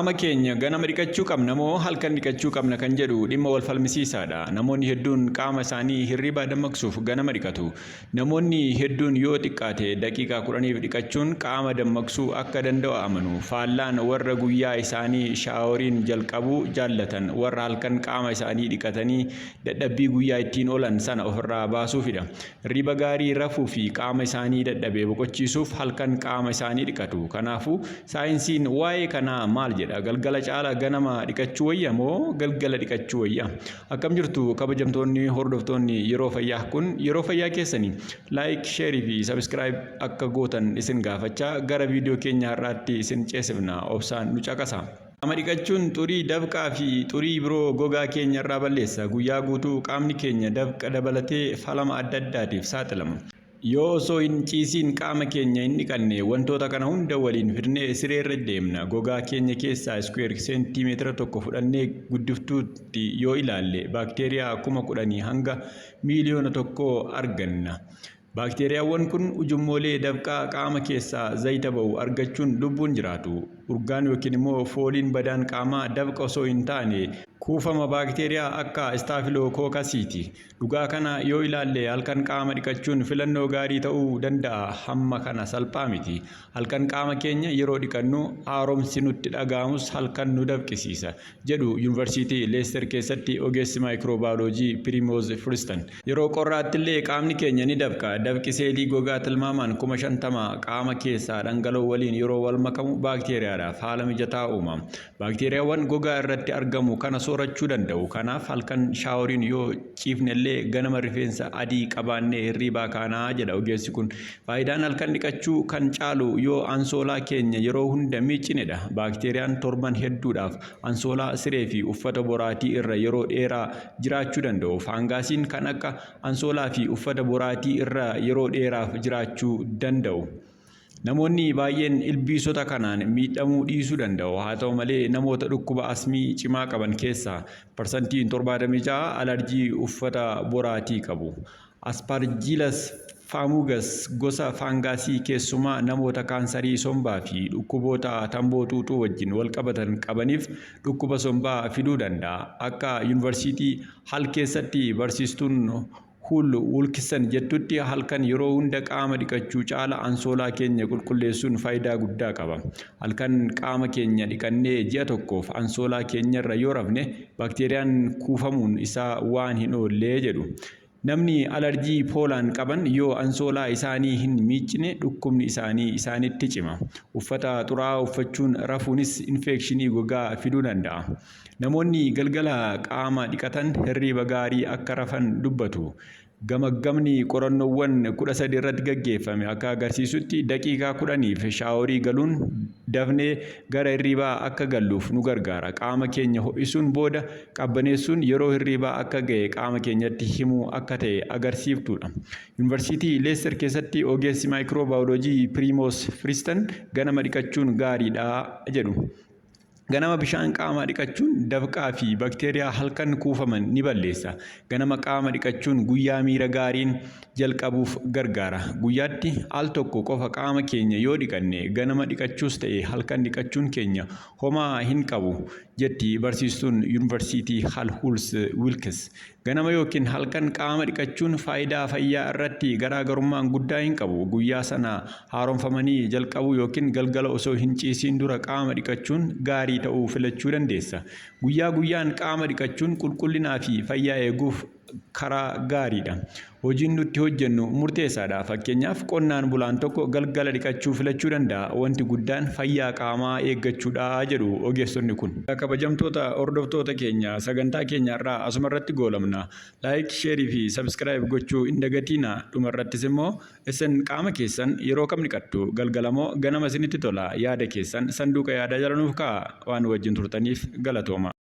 Qaama keenya ganama dhiqachuu qabna moo halkan dhiqachuu qabna kan jedhu dhimma wal falmisiisaadha. Namoonni hedduun qaama isaanii hirribaa dammaqsuuf ganama dhiqatu. Namoonni hedduun yoo xiqqaate daqiiqaa 10f dhiqachuun qaama dammaqsuu akka danda'u amanu. Faallaan warra guyyaa isaanii shaaworiin jalqabuu jaallatan warra halkan qaama isaanii dhiqatanii dadhabbii guyyaa ittiin oolan sana ofirraa baasuufidha. Hirriba gaarii rafuu fi qaama isaanii dadhabe boqochiisuuf halkan qaama isaanii dhiqatu. Kanaafuu, saayinsiin waa'ee kanaa maal jedha? Galgala caala ganama dhiqachuu wayya moo galgala dhiqachuu wayya? Akkam jirtu kabajamtoonni hordoftoonni Yeroo Fayyaa kun yeroo fayyaa keessani like, share fi subscribe akka gootan isin gaafachaa gara viidiyoo keenya har'aatti isin ceesifna. Obsaan nu caqasaa. Qaama dhiqachuun xurii dafqaa fi xurii biroo gogaa keenya irraa balleessa. Guyyaa guutuu qaamni keenya dafqa dabalatee falama adda addaatiif saaxilama. Yoo osoo hin ciisiin qaama keenya hin dhiqanne wantoota kana hunda waliin fidnee siree irra deemna. Gogaa keenya keessaa iskuweer seentiimeetira tokko fudhannee guddiftuutti yoo ilaalle baakteeriyaa 10,000 hanga miiliyoona tokkoo arganna. Baakteeriyaawwan kun ujummoolee dafqaa qaama keessaa zayita ba'u argachuun lubbuun jiraatu. Urgaan yookiin immoo fooliin badaan qaamaa dafqa osoo hin taane kuufama baakteeriyaa akka istaafilookookasiiti. Dhugaa kana yoo ilaalle halkan qaama dhiqachuun filannoo gaarii ta'uu danda'a hamma kana salphaa miti. Halkan qaama keenya yeroo dhiqannu haaromsi nutti dhaga'amus halkan nu dafqisiisa. jedhu Yunivarsiitii Leester keessatti ogeessi maayikiroobaayoloojii Piriimooz Firistan. Yeroo qorraattillee qaamni keenya ni dafqa. Dafqi seelii gogaa tilmaamaan 50,000 qaama keessaa dhangala'u waliin yeroo wal makamu baakteeriyaadhaaf haala mijataa uuma. Baakteeriyaawwan gogaa irratti argamu kana soorachuu danda'u. Kanaaf halkan shaaworiin yoo ciifnellee ganama rifeensa adii qabaannee hirriibaa kaana jedha ogeessi kun. Faayidaan halkan dhiqachuu kan caalu yoo ansoolaa keenya yeroo hunda miiccinedha. Baakteeriyaan torban hedduudhaaf ansoolaa, siree fi uffata boraatii irra yeroo dheeraa jiraachuu danda'u. Faangaasiin kan akka ansoolaa fi uffata boraatii irra yeroo dheeraaf jiraachuu danda'u. Namoonni baay'een ilbiisota kanaan miidhamuu dhiisuu danda'u. Haa ta'u malee namoota dhukkuba asmii cimaa qaban keessaa parsantiin 76 alarjii uffata boraatii qabu. Aspergillus fumigatus gosa faangaasii keessumaa namoota kaansarii sombaa fi dhukkuboota tamboo xuuxuu wajjin walqabatan qabaniif dhukkuba sombaa fiduu danda'a. Akka Yunivarsiitii Hal keessatti barsiistuun Hull Wilkson jettutti halkan yeroo hunda qaama dhiqachuu caala ansoolaa keenya qulqulleessuun faayidaa guddaa qaba. Halkan qaama keenya dhiqannee ji'a tokkoof ansoolaa keenyarra yoo rafne baakteeriyaan kuufamuun isaa waan hin oolle jedhu. Namni alarjii poolaan qaban yoo ansoolaa isaanii hin miiccine dhukkubni isaanii isaanitti cima. Uffata xuraa'aa uffachuun rafuunis infekshinii gogaa fiduu danda'a. Namoonni galgala qaama dhiqatan hirriiba gaarii akka rafan dubbatu. Gamaggamni qorannoowwan 13 irratti gaggeeffame akka agarsiisutti daqiiqaa 10f shaaworii galuun dafnee gara hirriibaa akka galluuf nu gargaara. Qaama keenya ho'isuun booda qabbaneessuun yeroo hirriibaa akka ga'e qaama keenyatti himuu akka ta'e agarsiiftuudha. Yunivarsiitii Leester keessatti ogeessi maayikiroobaayoloojii Piriimoos Firistan ganama dhiqachuun gaariidha jedhu. Ganama bishaan qaamaa dhiqachuun dafqaa fi bakteeriyaa halkan kuufaman ni balleessa. Ganama qaama dhiqachuun guyyaa miira gaariin jalqabuuf gargaara. Guyyaatti al tokko qofa qaama keenya yoo dhiqanne ganama dhiqachuus ta'e halkan dhiqachuun keenya homaa hin qabu jetti barsiistuun Yunivarsiitii Hal Huls Wilkes. Ganama yookiin halkan qaama dhiqachuun faayidaa fayyaa irratti garaagarummaan guddaa hin qabu. Guyyaa sana haaromfamanii jalqabuu yookiin galgala osoo hin ciisiin dura qaama dhiqachuun gaarii ta'uu filachuu dandeessa. Guyyaa guyyaan qaama dhiqachuun qulqullinaa fi fayyaa eeguuf karaa gaariidha. Hojiin nutti hojjennu murteessaadha. Fakkeenyaaf qonnaan bulaan tokko galgala dhiqachuu filachuu danda'a. Wanti guddaan fayyaa qaamaa eeggachuudha jedhu ogeessonni kun. Kabajamtoota hordoftoota keenya sagantaa keenya har'aa asuma irratti goolabna. Like, share fi subscribe gochuu hin dagatiina. Dhuma irrattis immoo isin qaama keessan yeroo kam dhiqattu? Galgala moo ganama isinitti tola? Yaada keessan sanduuqa yaadaa jala nuuf kaa'aa. Waan nu wajjin turtaniif galatooma.